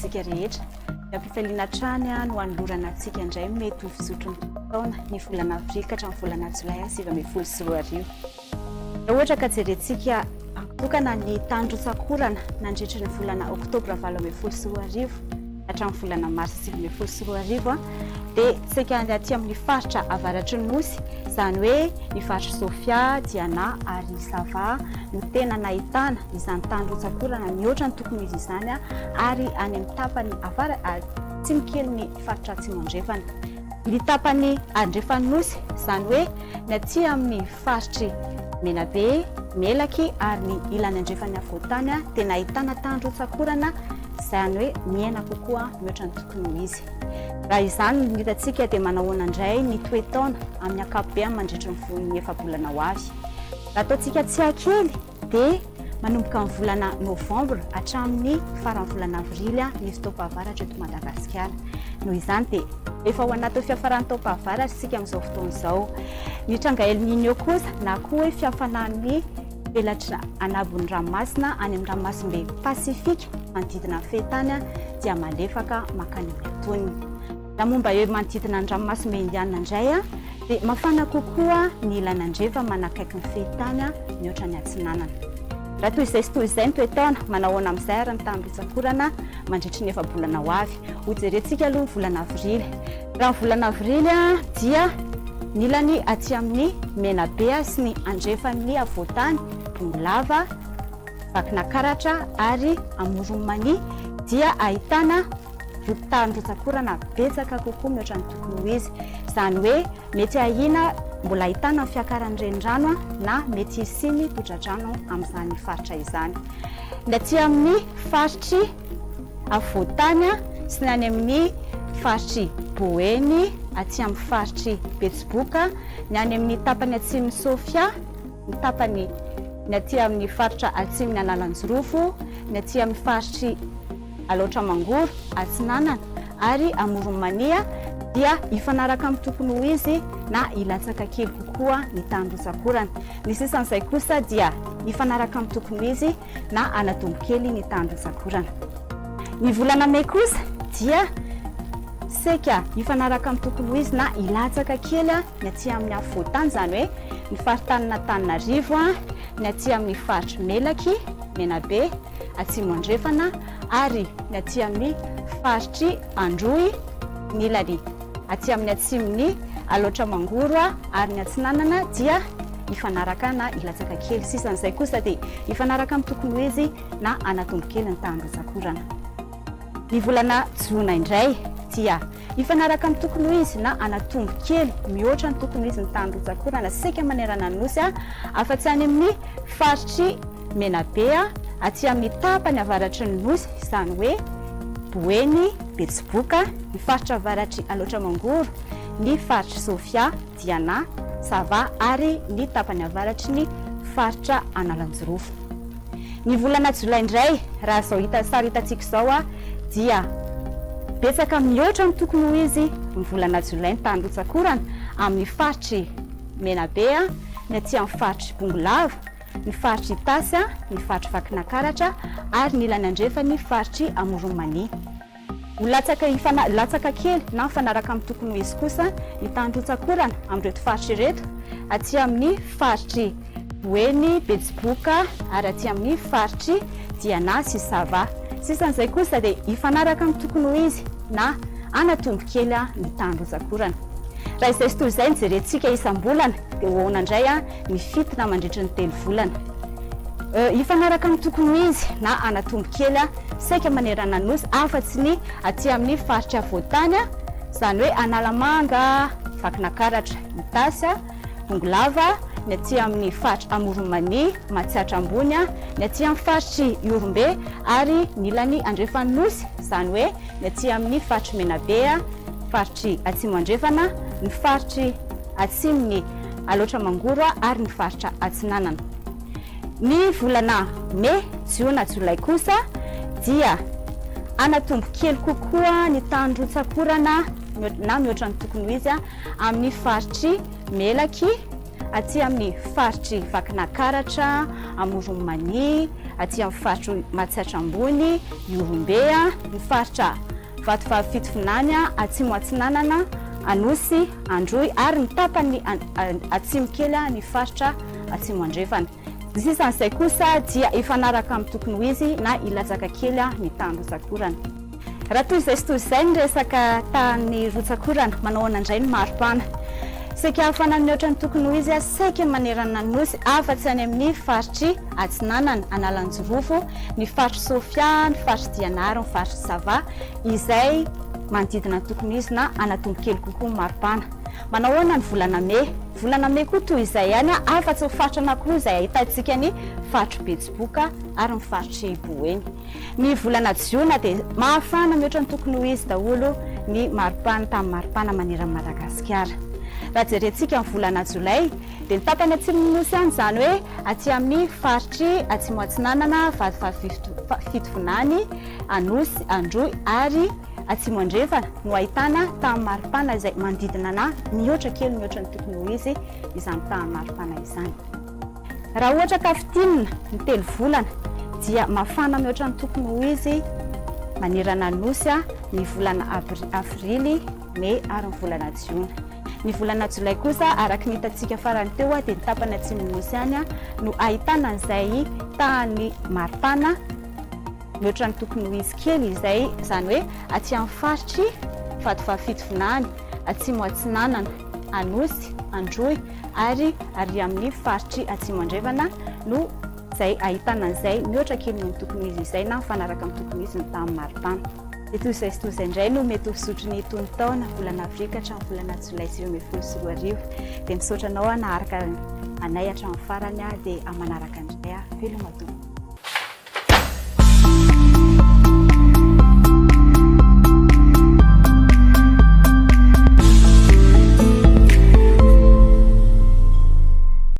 antsika rehetra. Ampifaliana hatrany no hanolorana antsika indray mety ho fizotry ny taona, ny volana avrily ka hatramin'ny volana jolay 2019. Raha ohatra ka jerentsika tokana ny tany rotsak'orana nandritry ny volana oktobra 2018 hatramin'ny volana marsa 2019 dia saika ny aty amin'ny faritra avaratry ny Nosy, izany hoe ny faritr'i Sofia, Diana ary Sava no tena nahitana izany tany rotsak'orana mihoatra ny tokony izy izany ary any amin'ny tapany avara atsimo kelin'ny faritra atsimo andrefana. Ny tapany andrefan'ny Nosy, izany hoe ny aty amin'ny faritr'i Menabe, Melaky ary ny ilany andrefan'ny afovoan-tany dia nahitana tany rotsak'orana, izany hoe mihena kokoa mihoatra ny tokony ho izy. Raha izany no hitantsika dia manahoana indray ny toe-taona amin'ny ankapobeny mandritry ny vohon'ny efa-bolana ho avy. Raha ataontsika tsiahy kely dia manomboka ny volana novambra hatramin'ny faran'ny volana avrily ny fotoam-pahavaratra eto Madagasikara. Noho izany dia efa ao anatin'ny fiafaran'ny taom-pahavaratra isika amin'izao fotoana izao. Ny tranga El Niño kosa na koa hoe fihafanan'ny Velatra anabon'ny ranomasina any amin'ny ranomasimbe Pasifika manodidina ny fehin-tany dia malefaka mankany amin'ny antonony. Raha momba eo manodidina ny ranomasimbe Indiana indray dia mafana kokoa ny ilany andrefa manakaiky ny fehin-tany mihoatra ny atsinanana. Raha toy izay sy toy izay ny toe-taona, manahoana amin'izay ary ny tahan'ny rotsak'orana mandritry ny efa-bolana ho avy? Hojerentsika aloha ny volana avrily. Raha ny volana avrily dia ny ilany aty amin'ny Menabe sy ny andrefan'ny afovoan-tany, Bongolava, Vakinakaratra ary Amoron'i Mania dia ahitana tahan'ny rotsak'orana betsaka kokoa mihoatra ny tokony ho izy. Izany hoe mety ahiana mbola ahitana ny fiakaran'ny renirano na mety hisian'ny tondra-drano amin'izany faritra izany. Ny aty amin'ny faritry afovoan-tany sy ny any amin'ny faritr'i Boeny, aty amin'ny faritr'i Betsiboka, ny any amin'ny tapany atsimon'i Sofia, ny tapany ny aty amin'ny faritra atsimon'i Analanjirofo, ny aty amin'ny faritr'i Alaotra Mangoro, Atsinanana ary Amoron'i Mania dia hifanaraka amin'ny tokony ho izy na hilatsaka kely kokoa ny tahan'ny rotsak'orana. Ny sisan'izay kosa dia hifanaraka amin'ny tokony ho izy na hanatombo kely ny tahan'ny rotsak'orana. Ny volana mey kosa dia saika hifanaraka amin'ny tokony ho izy na hilatsaka kely ny aty amin'ny afovoan-tany, izany hoe ny faritanin'Antananarivo, ny aty amin'ny faritr'i Melaky, Menabe, Atsimo Andrefana ary ny aty amin'ny faritr'i Androy, ny ilany aty amin'ny atsimon'i Alaotra Mangoro ary ny atsinanana dia hifanaraka na hilatsaka kely. Sisan'izay kosa dia hifanaraka amin'ny tokony ho izy na hanatombo kely ny tahan'ny rotsak'orana. Ny volana jona indray dia hifanaraka amin'ny tokony ho izy na hanatombo kely mihoatra ny tokony ho izy ny tahan'ny rotsak'orana saika manerana ny Nosy afa-tsy any amin'ny faritr'i Menabe aty amin'ny tapany avaratry ny Nosy, izany hoe Boeny, Betsiboka, ny faritra avaratr'i Alaotra Mangoro, ny faritr'i Sofia, Diana, Sava ary ny tapany avaratry ny faritra Analanjirofo. Ny volana jolay indray, raha izao hita sary hitantsika izao dia betsaka mihoatra ny tokony ho izy ny volana jolay ny tany rotsak'orana amin'ny faritr'i Menabe, ny aty amin'ny faritr'i Bongolava, ny faritr'i Itasy, ny faritr'i Vakinakaratra ary ny ilany andrefan'ny faritr'i Amoron'i Mania. Ho latsaka hifana latsaka kely na mifanaraka amin'ny tokony ho izy kosa ny tahan'ny rotsak'orana amin'ireto faritra ireto, aty amin'ny faritr'i Boeny, Betsiboka ary aty amin'ny faritr'i Diana sy Sava. Sisan'izay kosa dia hifanaraka amin'ny tokony ho izy na hanatombo kely ny tahan'ny rotsak'orana. Raha izay sy toy izay no jerentsika isam-bolana dia ho ahoana indray ny fitina mandritry ny telo volana. Hifanaraka amin'ny tokony ho izy na hanatombo kely saika manerana ny Nosy afa-tsy ny aty amin'ny faritra afovoan-tany, izany hoe Analamanga, Vakinakaratra, Itasy, Bongolava, ny aty amin'ny faritra Amoron'i Mania, Matsiatra Ambony, ny aty amin'ny faritr'i Ihorombe ary ny ilany andrefan'ny Nosy, izany hoe ny aty amin'ny faritr'i Menabe, faritr'i Atsimo Andrefana, ny faritr'i Atsimon'i Alaotra Mangoro ary ny faritra Atsinanana. Ny volana Mey, Jiona, Jolay kosa dia hanatombo kely kokoa ny tahan'ny rotsak'orana na mihoatra ny tokony ho izy amin'ny faritr'i Melaky. aty amin'ny faritry Vakinakaratra, Amoron'i Mania, aty amin'ny faritry Matsiatra Ambony, Ihorombe, ny faritra Vatovavy Fitovinany, Atsimo Atsinanana, Anosy, Androy ary ny tapany atsimo kely ny faritra Atsimo Andrefana. Ny sisan'izay kosa dia hifanaraka amin'ny tokony ho izy na hilatsaka kely ny tahan'ny rotsak'orana. Raha toy izay sy toy izay ny resaka tahan'ny rotsak'orana, manao ahoana indray ny maripana? Saika hafana mihoatra ny tokony ho izy saika manerana ny Nosy afa-tsy any amin'ny faritry Atsinanana, Analanjirofo, ny faritry Sofia, ny faritry Diana ary ny faritry Sava izay manodidina ny tokony ho izy na hanatombo kely kokoa ny maripana. Manao ahoana ny volana mey? Volana mey koa toy izay ihany afa-tsy ny faritra anankiroa izay ahitantsika ny faritry Betsiboka ary ny faritry Boeny. Ny volana jiona dia mafana mihoatra ny tokony ho izy daholo ny maripana tamin'ny maripana maneran'i Madagasikara. Raha jerentsika ny volana jolay dia ny tapany atsimon'ny Nosy ihany izany hoe aty amin'ny faritry Atsimo Atsinanana, Vatovavy Fitovinany, Anosy, Androy ary Atsimo Andrefana no ahitana tahan'ny maripana izay manodidina na mihoatra kely mihoatra ny tokony ho izy izany tahan'ny maripana izany. Raha ohatra ka fintinina ny telovolana dia mafana mihoatra ny tokony ho izy manerana ny Nosy ny volana avrily, mey ary ny volana jiona. Ny volana jolay kosa araka ny hitantsika farany teo dia ny tapany atsimon'ny Nosy ihany no ahitana an'izay tahan'ny maripana mihoatra ny tokony ho izy kely izay, izany hoe aty amin'ny faritry Vatovavy Fitovinany, Atsimo Atsinanana, Anosy, Androy ary ary amin'ny faritry Atsimo Andrefana no izay ahitana an'izay mihoatra kely noho ny tokony ho izy izay na mifanaraka amin'ny tokony ho izy ny tahan'ny maripana. Dia toy izay sy toy izay indray no mety ho fizotry ny tonon-taona, volana avril ka hatramin'ny volana jolay 2019. Dia misaotra anao naharaka anay hatramin'ny farany dia amin'ny manaraka indray. Veloma tompoko.